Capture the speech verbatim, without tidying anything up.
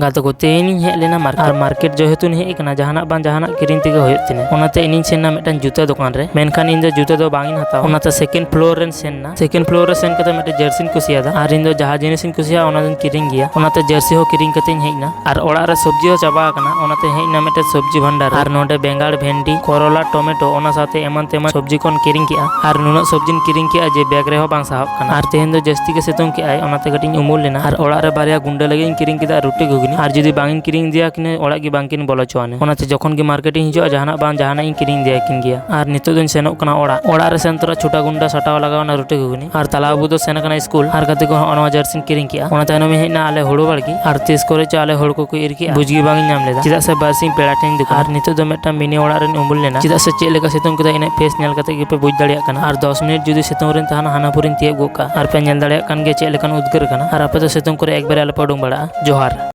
ᱜᱟᱛᱮ ᱠᱚ, ᱛᱮᱦᱮᱧ ᱤᱧ ᱦᱮᱡ ᱞᱮᱱᱟ ᱢᱟᱨᱠᱮᱴ᱾ ᱟᱨ ᱢᱟᱨᱠᱮᱴ ᱡᱮᱦᱮᱛᱩᱧ ᱦᱮᱡ ᱟᱠᱟᱱᱟ, ᱡᱟᱦᱟᱱᱟᱜ ᱵᱟᱝ ᱡᱟᱦᱟᱱᱟᱜ ᱠᱤᱨᱤᱧ ᱛᱮᱜᱮ ᱦᱩᱭᱩᱜ ᱛᱤᱧᱟᱹ᱾ ᱚᱱᱟᱛᱮ ᱤᱧᱤᱧ ᱥᱮᱱ ᱮᱱᱟ ᱢᱤᱫᱴᱟᱝ ᱡᱩᱛᱟᱹ ᱫᱚᱠᱟᱱ ᱨᱮ, ᱢᱮᱱᱠᱷᱟᱱ ᱤᱧ ᱫᱚ ᱡᱩᱛᱟᱹ ᱫᱚ ᱵᱟᱝ ᱤᱧ ᱦᱟᱛᱟᱣᱟ᱾ ᱚᱱᱟᱛᱮ ᱥᱮᱠᱮᱱᱰ ᱯᱷᱞᱳᱨ ᱨᱮᱧ ᱥᱮᱱ ᱮᱱᱟ᱾ ᱥᱮᱠᱮᱱᱰ ᱯᱷᱞᱳᱨ ᱨᱮ ᱥᱮᱱ ᱠᱟᱛᱮ ᱢᱤᱫᱴᱮᱱ ᱡᱟᱹᱨᱥᱤᱧ ᱠᱩᱥᱤᱭᱟᱫᱟ, ᱟᱨ ᱤᱧ ᱫᱚ ᱡᱟᱦᱟᱸ ᱡᱤᱱᱤᱥᱤᱧ ᱠᱩᱥᱤᱭᱟᱜᱼᱟ ᱚᱱᱟ ᱫᱚᱧ ᱠᱤᱨᱤᱧ ᱜᱮᱭᱟ᱾ ᱚᱱᱟᱛᱮ ᱡᱟᱹᱨᱥᱤ ᱦᱚᱸ ᱠᱤᱨᱤᱧ ᱠᱟᱛᱮᱧ ᱦᱮᱡ ᱮᱱᱟ᱾ ᱟᱨ ᱚᱲᱟᱜ ᱨᱮ ᱥᱚᱵᱽᱡᱤ ᱦᱚᱸ ᱪᱟᱵᱟ ᱟᱠᱟᱱᱟ, ᱚᱱᱟᱛᱮ ᱦᱮᱡ ᱮᱱᱟ ᱢᱤᱫᱴᱮᱱ ᱥᱚᱵᱽᱡᱤ ᱵᱷᱟᱱᱰᱟᱨ᱾ ᱟᱨ ᱱᱚᱰᱮ ᱵᱮᱸᱜᱟᱲ, ᱵᱷᱮᱱᱰᱤ, ᱠᱚᱨᱚᱞᱟ, ᱴᱚᱢᱮᱴᱳ, ᱚᱱᱟ ᱥᱟᱶᱛᱮ ᱮᱢᱟᱱ ᱛᱮᱢᱟᱱ ᱥᱚᱵᱽᱡᱤ ᱠᱚᱧ ᱠᱤᱨᱤᱧ ᱠᱮᱜᱼᱟ᱾ ᱟᱨ ᱱᱩᱱᱟᱹᱜ ᱥᱚᱵᱽᱡᱤᱧ ᱠᱤᱨᱤᱧ ᱠᱮᱜᱼᱟ ᱡᱮ ᱵᱮᱜᱽ ᱨᱮᱦᱚᱸ ᱵᱟᱝ ᱥᱟᱦᱚᱵ ᱠᱟᱱᱟ᱾ ᱟᱨ ᱛᱮᱦᱮᱧ ᱫᱚ ᱡᱟᱹᱥᱛᱤ ᱜᱮ ᱥᱤᱛᱩᱝ ᱠᱮᱜᱼᱟᱭ, ᱚᱱᱟᱛᱮ ᱠᱟᱹᱴᱤᱡ ᱤᱧ ᱩᱢᱩᱞ ᱞᱮᱱᱟ᱾ ᱟᱨ ᱚᱲᱟᱜ ᱨᱮ ᱵᱟᱨᱭᱟ ᱜᱩᱱᱰᱟᱹ ᱞᱟᱹᱜᱤᱫ ᱤᱧ ᱠᱤᱨᱤᱧ ᱠᱮᱫᱟ ᱨᱩᱴᱤ ᱜᱷᱩᱜᱽᱱᱤ᱾ ᱟᱨ ᱡᱩᱫᱤ ᱵᱟᱝ ᱤᱧ ᱠᱤᱨᱤᱧ ᱤᱫᱤᱭᱟ ᱠᱤᱱᱟᱹ, ᱚᱲᱟᱜ ᱜᱮ ᱵᱟᱝ ᱠᱤᱱ ᱵᱚᱞᱚ ᱦᱚᱪᱚᱣᱟᱱᱟ᱾ ᱚᱱᱟᱛᱮ ᱡᱚᱠᱷᱚᱱ ᱜᱮ ᱢᱟᱨᱠᱮᱴ ᱤᱧ ᱦᱤᱡᱩᱜᱼᱟ, ᱡᱟᱦᱟᱱᱟᱜ ᱵᱟᱝ ᱡᱟᱦᱟᱱᱟᱜ ᱤᱧ ᱠᱤᱨᱤᱧ ᱤᱫᱤᱭᱟᱠᱤᱱ ᱜᱮᱭᱟ᱾ ᱟᱨ ᱱᱤᱛᱚᱜ ᱫᱚᱧ ᱥᱮᱱᱚᱜ ᱠᱟᱱᱟ ᱚᱲᱟᱜ᱾ ᱚᱲᱟᱜ ᱨᱮ ᱥᱮᱱ ᱛᱚᱨᱟ ᱪᱷᱳᱴᱟ ᱜᱩᱱᱰᱟ ᱥᱟᱴᱟᱣ ᱞᱟᱜᱟᱣ ᱮᱱᱟ ᱨᱩᱴᱤ ᱜᱷᱩᱜᱽᱱᱤ᱾ ᱟᱨ ᱛᱟᱞᱟ ᱵᱟᱹᱵᱩ ᱫᱚ ᱥᱮᱱ ᱟᱠᱟᱱᱟ ᱥᱠᱩᱞ᱾ ᱟᱨ ᱜᱟᱛᱮ ᱠᱚ, ᱦᱚᱸᱜᱼᱚ ᱱᱚᱣᱟ ᱡᱟᱹᱨᱥᱤᱧ ᱠᱤᱨᱤᱧ ᱠᱮᱜᱼᱟ᱾ ᱚᱱᱟ ᱛᱟᱭᱱᱚᱢ ᱤᱧ ᱦᱮᱡ ᱮᱱᱟ ᱟᱞᱮ ᱦᱩᱲᱩ ᱵᱟᱲᱜᱮ᱾ ᱟᱨ ᱛᱤᱥ ᱠᱚᱨᱮ ᱪᱚ ᱟᱞᱮ ᱦᱩᱲᱩ ᱠᱚᱠᱚ ᱤᱨ ᱠᱮᱜᱼᱟ, ᱵᱩᱡᱽ ᱜᱮ ᱵᱟᱝ ᱤᱧ ᱧᱟᱢ ᱞᱮᱫᱟ᱾ ᱪᱮᱫᱟᱜ ᱥᱮ ᱵᱟᱨᱥᱤᱧ ᱯᱮᱲᱟ ᱴᱷᱮᱱ ᱤᱧ ᱫᱩᱠᱟᱱᱟ᱾ ᱟᱨ ᱱᱤᱛᱚᱜ ᱫᱚ ᱢᱤᱫᱴᱟᱝ ᱢᱤᱱᱤ ᱚᱲᱟᱜ ᱨᱮᱧ ᱩᱢᱩᱞ ᱞᱮᱱᱟ᱾ ᱪᱮᱫᱟᱜ ᱥᱮ ᱪᱮᱫ ᱞᱮᱠᱟ ᱥᱤᱛᱩᱝ ᱠᱮᱫᱟ, ᱤᱱᱟᱹᱜ ᱯᱷᱮᱥ ᱧᱮᱞ ᱠᱟᱛᱮ ᱜᱮᱯᱮ ᱵᱩᱡᱽ ᱫᱟᱲᱮᱭᱟᱜ ᱠᱟᱱᱟ᱾ ᱟᱨ ᱫᱚᱥ ᱢᱤᱱᱤᱴ ᱡᱩᱫᱤ ᱥᱤᱛᱩᱝ ᱨᱮᱧ ᱛᱟᱦᱮᱱᱟ, ᱦᱟᱱᱟ ᱯᱩᱨᱤᱧ ᱛᱤᱭᱳᱜ ᱜᱚᱫ ᱠᱟᱜᱼᱟ᱾ ᱟᱨ ᱯᱮ ᱧᱮᱞ ᱫᱟᱲᱮᱭᱟᱜ ᱠᱟᱱ ᱜᱮᱭᱟ ᱪᱮᱫ ᱞᱮᱠᱟᱱ ᱩᱫᱽᱜᱟᱹᱨ ᱠᱟᱱᱟ᱾ ᱟᱨ ᱟᱯᱮ ᱫᱚ ᱥᱤᱛᱩᱝ ᱠᱚᱨᱮ ᱮᱠᱵᱟᱨᱮ ᱟᱞᱚᱯᱮ ᱩᱰᱩᱝ ᱵᱟᱲᱟᱜᱼᱟ᱾ ᱡᱚᱦᱟᱨ᱾